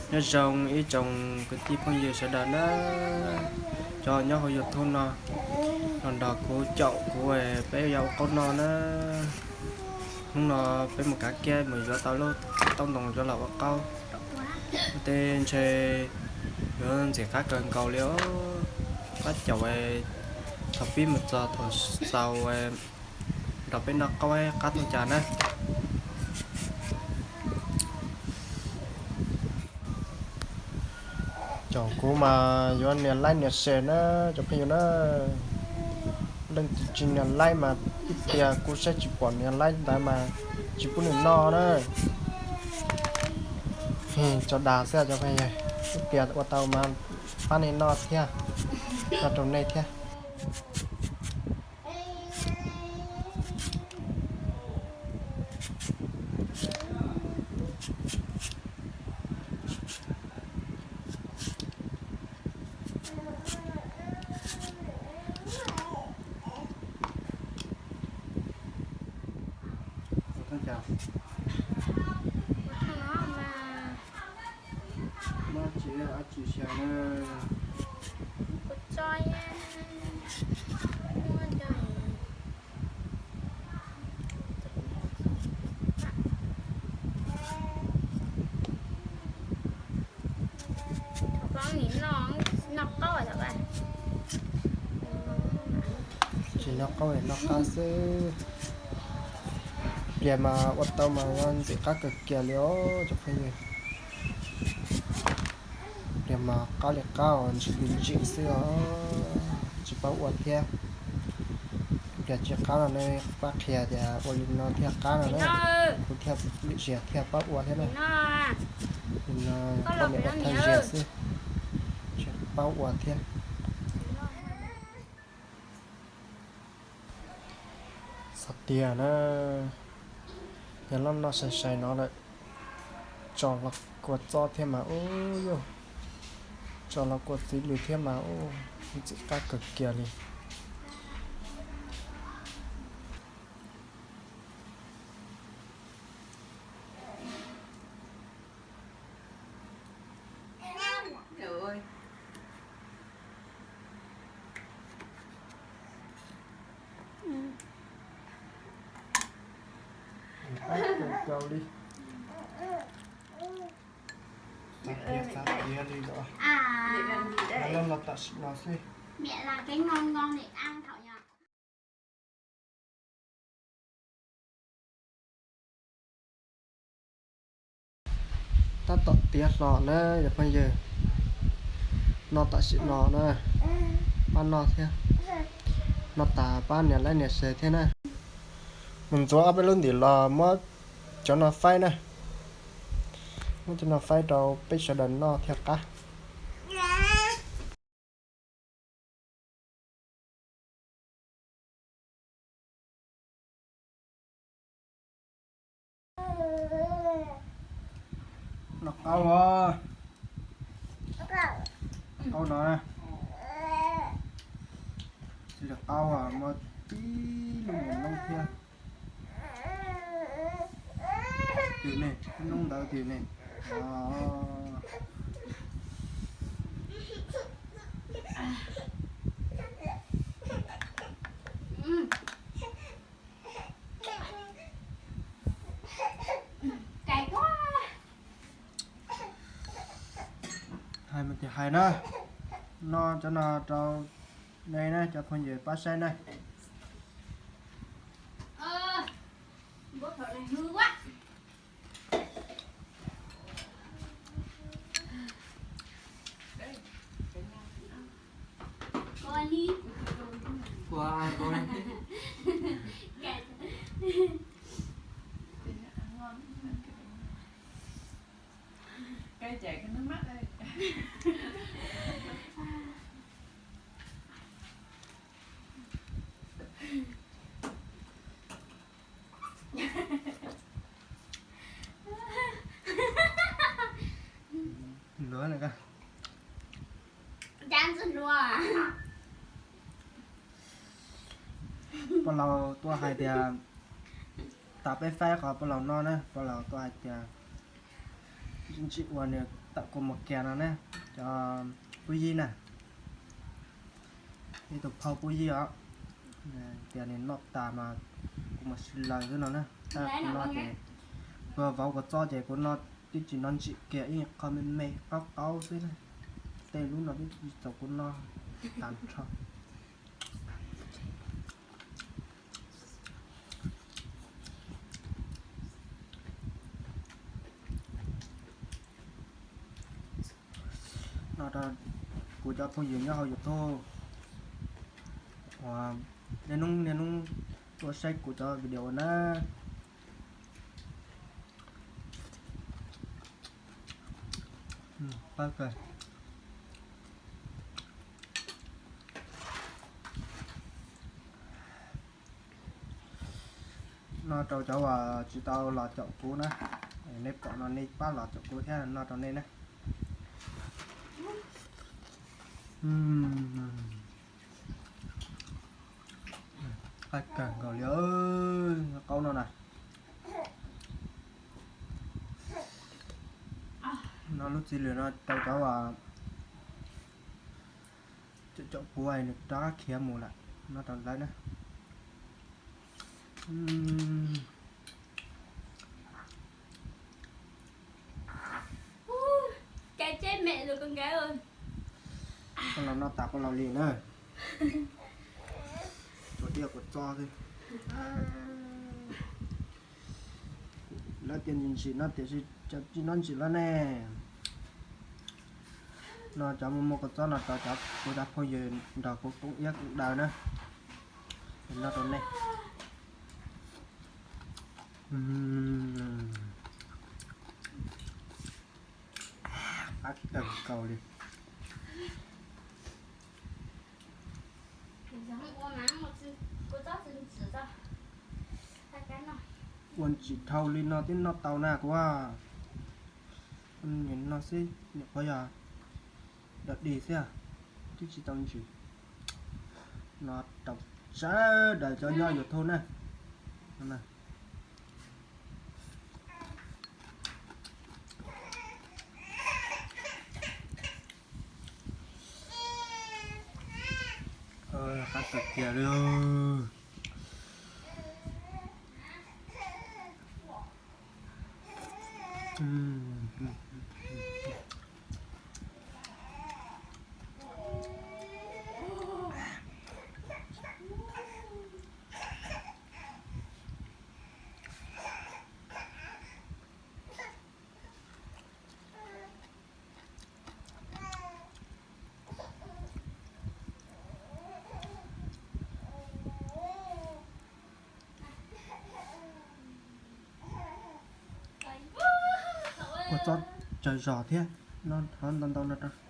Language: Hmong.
Nyob zoo ib tsoom kwv tij phooj ywg sawv daws na, cov nyob hauv YouTube no los nrog kuv caum kuv peb yuav ua qaub noj na. Hnub no peb mus kav kiab mus yuav tau lub taub ntoo yuav los ua qaub. Tej ntshe yuav ntxim qab kawg nkaus li os. Pab caum thaum pib mus txog thaum xaus nrog peb noj qaub qab tau cas na. Caum kuv mas yuav nias like nias share na cov phooj ywg na. Leej twg tsis nias like mas ib pliag kuv saib tsis pom nias like ntawd mas tsis pub nws noj na. Tso dag xwb cov phooj ywg, ib pliag ua tau mas pab nej noj thiab, noj rau nej thiab. Tsis noj qaub, noj qab xwb. Pliag mas ua tau mas yuav ntxim qab kawg kiag li os cov phooj ywg. Pliag mas qab li qab os, ntsim li ntsim xwb os, tsis paub ua thiab. Pliag tsis qab no nej pab qhia tias ua li no thiaj qab no na, kuv thiaj lwm ziag thiaj paub ua thiab na. Li no poj niam ua thawj ziag xwb, tsis paub ua thiab. Xav tiag na, yog loj noj sai sai no lawm, tso los kua txob thiab mas ub yog, tso los kua txiv lws thiab mas ub, ntxim qab kawg kiag li. Xav tiag xav tiag li los, los tam sim no xwb. Tab tom tiav hlo na cov phooj ywg, noj tam sim no na, pab noj thiab, noj tas pab nias like nias share thiab na. Mus ntxuav ob peb lub ntim los muab cov no faib na, muab cov no faib rau peb sawv daws noj thiaj qab. Noj qaub os. Qaub no, xws li qaub muaj tib lub mus noob thiab. Twg ne, noob ntawd twg ne? Hais mas tias hais na, noj cov no rau nej na cov phooj ywg pab saib na. Pog laus tuaj hais tias, tas peb faib qhov pog laus no na, pog laus tuaj hais tias, Ntsim uas nws tawm kuv mus kiag no na, cov pub yig na, ib tug phauj pub yig os, tias nws noj tas mas kuv mus sib laws xwb no na. Kuv no ces kuv vauv kuv txob ces kuv no twb tsis noj ntsim kiag, ib qho me me qaub qaub xwb na. Tej lub no twb tsis txaus kuv noj tag nrho. No rau kuv cov phooj ywg nyob hauv YouTube uas niaj hnub niaj hnub tuaj saib kuv cov video na. Qab kawg. No rau cov uas tsis tau los caum kuv na, nej pom no nej pab los caum kuv thiab, no rau nej na. Qab kawg nkaus li, qaub no na. No lub txiv lws no rau cov uas caum kuv es nws rov qab khiav mus lawm, no rau lawv na. Koj los noj tas kuv los li na. Tsuas diaj kuv txob xwb. Lawv tias ntsim ntsim no tiam sis cas tsis noj ntsim lawm ne. No cov muaj muaj kuv txob no rau cov kuv cov phooj ywg nrog kuv koom iab koom daw na. No rau nej. Qab kawg nkaus li. Ua ntsim dhau li no twb noj tau na kuv. Nim no xwb nyuam qhuav yog dog dig xwb, twb tsis tau ntsim. No rau sawv daws cov nyob YouTube na. Qab kawg kiag li. Ua txob tsawg zog thiab, no ntau ntau no rau.